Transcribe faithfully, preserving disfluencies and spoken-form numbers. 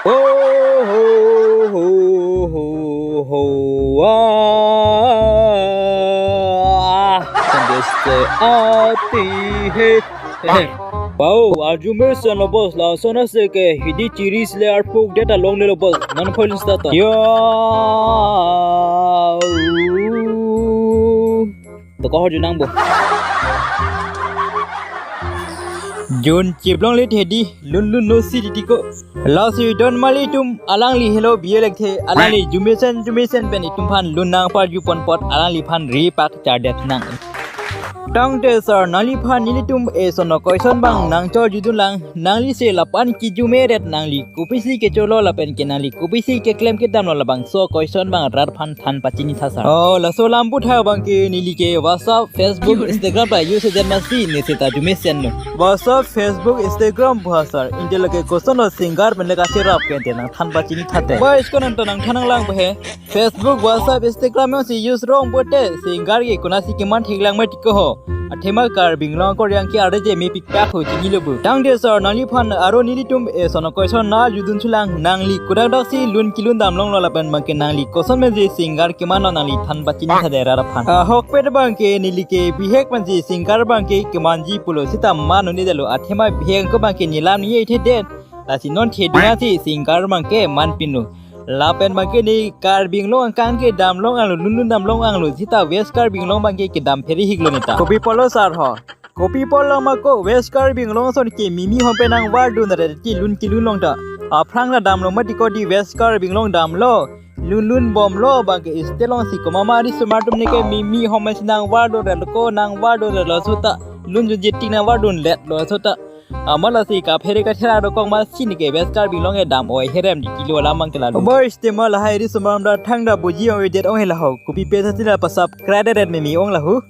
Ho, ho, ho, ho, ho, ah. Sandeste aati hai. Pao, arju mesen lo boss, lason ase ke hidi chiri sle arpuk data longle lo boss. Non khoil start. Ya. To ko arju nangpo. Jun chiplong le hedi lun lun no si titi ko. Lasi don mali tum alangli hello bielek the alangli jumesen jumesen pen itum phan lun nangparju ponpot alangliphan ripak chardet nang. Tangte sir nangliphan nelitum eson no question abang nangchorjudun lang nangli se lapu-an kijumeret nangli kopisi kecholo lapen ke nangli kopisi keklem kedamlo labangso question abang rat aphan than pachini tha sir. Oh, laso alam puthak abang ke neli ke WhatsApp, Facebook, Instagram pa use jen masi ne seta jumesen lo. WhatsApp, Facebook, Instagram pu ha sir. Inte lake koson lo singer pen le kacherap ke ante nangthan pachini thate. Ba isko nang to nangthan nanglang ba he. Facebook, WhatsApp, Instagram yong si use rong pote singer ke konatsi keman theklang mati ko ho. Athema Karbi Anglong akorjang ke arje mepik pak ho chinilo bu. Tangte sir nangliphan aro nelitum eson no question nangchorjudun sulang nangli kodak dak si lun kelun damlonglo lapen abang ke nangli koson pen si singer kemanlo nangli than pachini thade rat aphan. Ahokpet abang ke neli ke bihek pen si singer abang ke kemanji pulo seta man un-edetlo athema bihek ko abang ke nelam ni ethedetlo. Lasi non thedung si singer abang ke manpinlo. Lapen abang ke ne Karbi Anglong angkang ke damlong anglo lun lun damlong anglo seta West Karbi Anglong abang ke kedam phere hiklo neta. Kopi apotlo sir ho. Kopi apotlo ma ko West Karbi Anglong ason ke mimi hom pen nangvardun reti lun kelun long ta. Aphrang ta damlo mati ko di West Karbi Anglong damlo. Lun lun bomlo abang ke state along si komat ma risomar atum ne ke mimi hom si nangvardunre lo ko nangvardunre lo seta. Lun jun jetik nangvardunlet lo seta. Amat lasi kaphere kathera dokok masi ne ke West Karbi Anglong kedam oi herem di kilo alam abang ke lalu. Boys te ma lahai risomar atum ta thangta buji ong-edet ong he laho. Kopi apotsi la pa-subscribe det mimi ong laho.